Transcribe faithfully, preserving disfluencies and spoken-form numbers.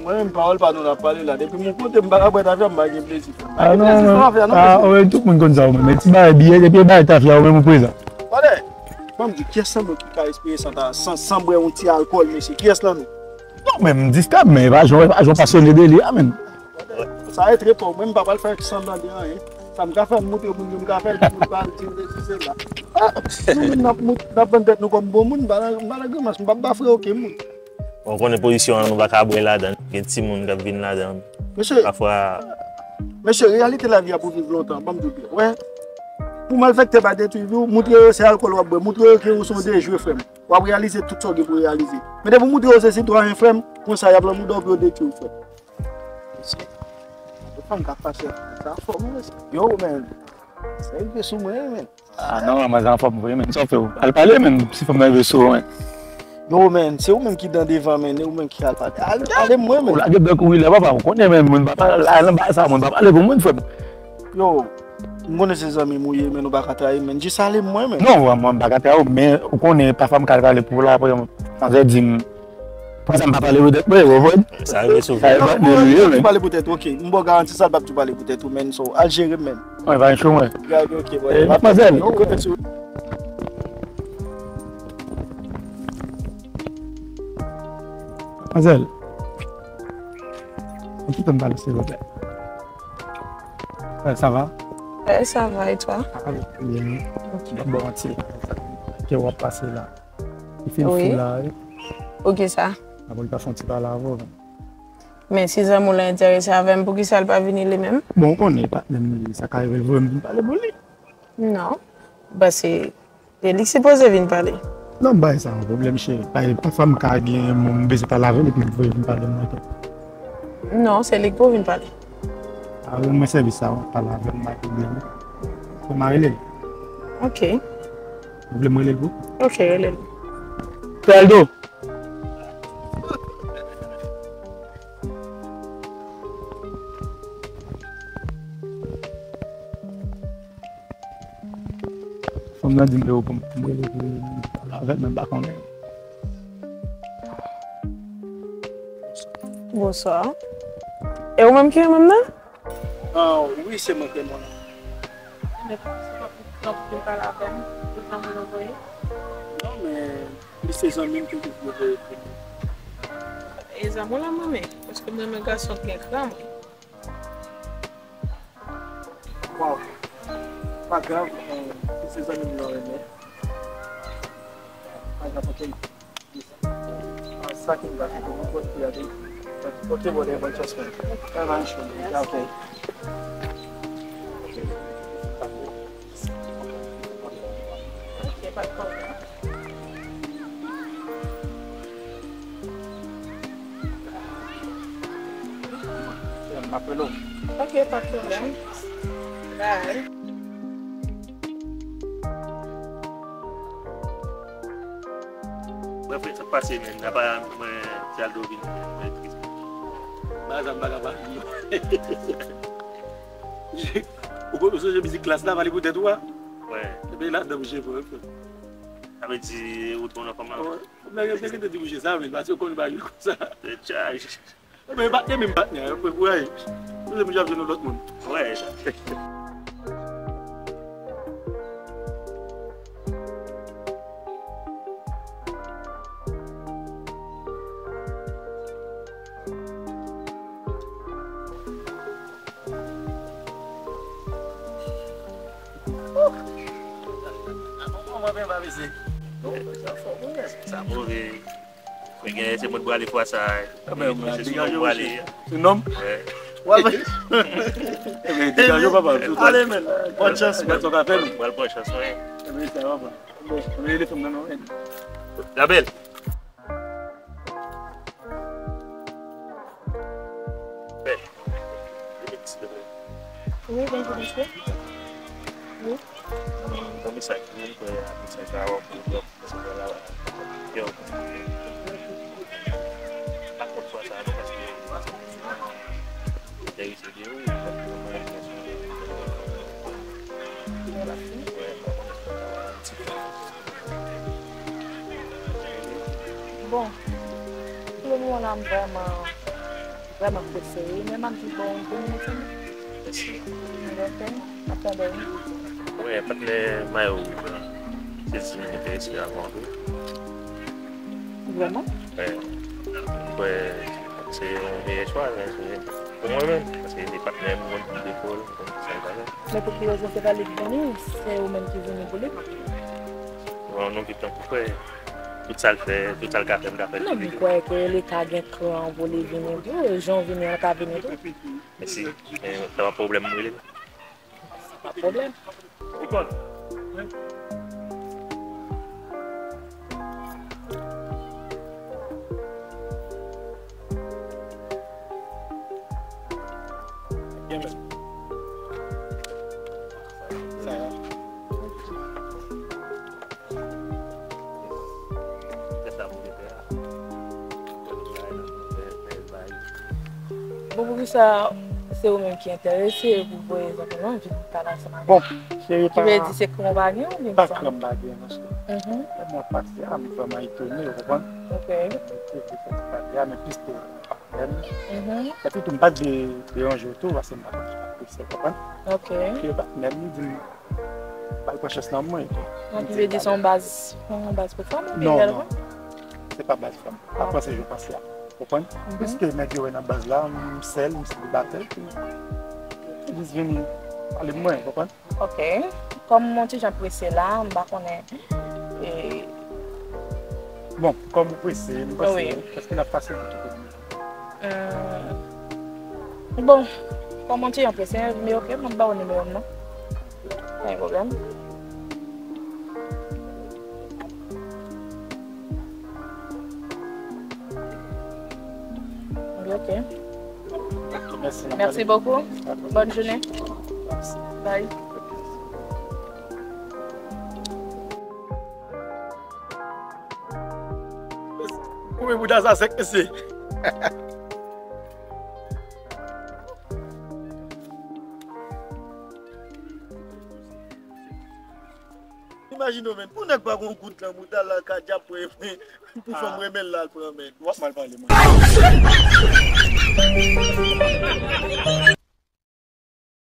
Mwen menm pawòl pa nou n ap pale la. Depi m kote m pa ka bwè tafya, m pa gen plezi. Ah non, non. Ah, tout moun konn sa, men ti bagay biyè, depi bagay tafya, ou menm ou prezan. Gade, ban m di, kiyès nan nou ki ka espere san, san, san bwè yon ti alkòl, mesye? Kiyès nan nou? Non, men m diskre, men e pa jan, e pa jan w pasyone de li a, men. Sa e trè pa w, mwen m pa pral fè sanblan de anyen. Sa m ka fè, m montre moun yo, m ka fè l pou moun pa al di sesi sela. Ah, nou menm n ap mont-, n ap vann tèt nou kòm bon moun, m pa nan, m pa nan grimans, m p ap bafre okenn moun. Bon, ou konnen pozisyon an, nou pa ka bwè ladan l. Gen timoun k ap vin ladan l. Mesye, pafwa, mesye, reyalite lavi a pou viv lontan, ban m di w byen. Wè, pou malfektè pa detwi vi w, montre yo se alkòl w ap bwè, montre yo ke ou se yon dejwe, frè m. W ap reyalize tout sa w gen pou w reyalize. Men depi w montre yo se sitwayen, frè m, konsa y ap lanmouda w pou yo detwi w, frè m. Mesye, yon fanm k ap fache ak sa fò, wi, mesye. Yo, men, sa rive sou mwen, men. Ah non, manzè anfòm vre, men. Sa w fè w? Al pale, men, si fanm nan rive sou ou, men. Yo, men, se ou menm ki dan devan, men, e ou menm ki al pale. Al, ale mwen, men. Ou lage blan kouri la, papa, ou konnen, men, moun pa pale la, nan bagay sa, moun pa pale pou moun, frè m. Yo, m konnen se zanmi m ou ye, men, ou pa ka trayi m, men. Jis ale mwen, men. Non, mwen, mwen pa ka trayi w, men ou konnen, pafwa m ka al pale pou w la, apre, manzè di m, Konsa m pa pale poutèt mwen, ou konprann? Sa rive souvan. Sa e patnè nou ye, men. Ou pale poutèt ou, ok. M ba w garanti sa, l p ap tou pale poutèt ou, men. So, al jere m, men. Mwen pa cho, mwen. Gade, ok, bon. Eh, madmwazèl. Yo, kote sou. Madmwazèl. Ou kite m pale, silvouplè. Eh, ça va? Eh, ça va, et toi? Ah, bien. Ok. Bon, ti, ke w ap pase la. Li fin fou la, wi. Pou kisa? Apre li pa fè yon ti pale avè w, men. Men si zanmi w la enterese avè m, poukisa l pa vini li menm? Bon, ou konnen, patnè m li, sa ka rive l voye m vin pale pou li. Non. Paske, e li k sipoze vin pale. Non, m pa wè sa yon pwoblèm, cheri. Pa, pafwa m ka gen yon moun m bezwen pale avè l, epi m voye vin pale mwen tou. Non, se li k pou vin pale. A, rann mwen sèvis sa, w ap pale avè m, pa pwoblèm. Fò m a rele l. Ok. Ou vle m rele l pou? Ok, rele l. Frè Aldo! Fanm nan di m pou m rele pou l pale avè l, men m pa konnen. Bonswa. E ou menm ki renmen m nan? Ah, wi, se mwen ki renmen w. Men se pa pou, non, pou vin pale avè m, pou zanmi w voye. Non, men li se zanmi m ki vin voye pou mwen. E zanmi w la m renmen, paske m renmen gason k gen kran, mwen. Waw. Pa grav, eh, si se zanmi m nan renmen. Pa grav, ok. Ah, sa ki m pa fè pou mwen, pou l ap di. Ok, brother, bon chans, man. Bye bye, show. Ya, ok. Ok, pa t pwoblèm. M ap rele w. Ok, pa t pwoblèm. Bye. Bref, sa k pase, men. Apa mwen, Ti Aldo vin, mwen tris. Ba sa m pa ka pale, non. Ou, ou sonje mizik Klass la, pale pou tèt ou a? Wi. Ebyen, ladan m jwe pou. Sa vle di, ou twò nan fòm la? Wi. Nèg yo te gentan di mouche sa, men, paske yo konn bagay konsa. Se tchaj. Ebyen, patnè, menm patnè, yo fè kouraj. Nou se mouche ap jwenn yon lòt moun. Wi. Sa move. Mwen gen se mwen prale fwa sa. Mwen se sou mwen prale. Se nonm? Wi. Ebyen, degaje w, papa. Ale, men. Bòn chans, men. Sa w ka fè, men. Pral pran chans, wi. Ebyen, sa va, papa. Bon, mwen rele fanm nan, non, men. Labèl. Bèl. Wi, bonjou, mesye. Wi. Bon, mesaj pou mwen, pou mesaj la, wè, pou mesaj la, wè. Yo. Pa kont fwa sa, non, paske, Bon, pou le moman la, m vrèman Vrèman prese, wi, men m ap di bon, bon, bon, bon. Mèsi. Mwen patnè mayo wouj la. Se di m enterese avan tou. Vrèman? Wi. Mwen kwè se yon meyè chwa, men se pou mwen menm, paske se patnè m, mwen ki defo l, donk sa l pa fè. Men pou ki rezon se pa li ki vini, se ou menm ki vini pou li? Non, nou gen tan pou frè. Tout sa l fè, tout sa l ka fè, m ka fè l. Non, m kwè ke li ka gen kran pou li vini tou, e jan w vini an ka vini tou. Mèsi. Men lè w ap pwoblèm m rele l. Pa pwoblèm. Bon, poukisa se ou menm ki enterese pou voye zanmi w vin pale ansanm avè m? Bon, se pa. Ki vle di se kran w pa gen oubyen kisa? Pa kran m pa gen, non, cheri. Mhm. Lè mwen pase a, m vrèman etone, ou konprann? Ok. Mwen te vle fè ti pale a, men plis ke patnè m. Mhm. Epi tou, m pa t vle deranje w tou, paske m pa konn ki patnè w se, ou konprann? Ok. Ke patnè m di m, ba l pran chans nan mwen. Donk, ki vle di se yon baz, yon baz pou fanm oubyen... Non, non. Se pa baz fanm. Apre se jou pase a. Ou konprann? Mhm. Piske nèg yo wè nan baz la, m sèl, m selibatè, epi yo jis vini pale mwen, ou konprann? Ok. Kòm m yon ti jan prese la, m pa konnen, e, bon, kòm ou prese, m panse, wi, èske n ap pase pou tout moun? Hmm. Bon, kòm yon ti jan prese, men ok, m ap ba w nimewo m nan. Pa gen pwoblèm. Ok. Mèsi, Nathalie. Merci beaucoup. Bonne journée. Bye. Koupe bouda sa sèk, mesye. Imajine w, menn, pou nèg pa gon goud nan bouda l, al ka djab pou, pou fanm renmen l la, al pran, menn. W ap mal pale, mwen.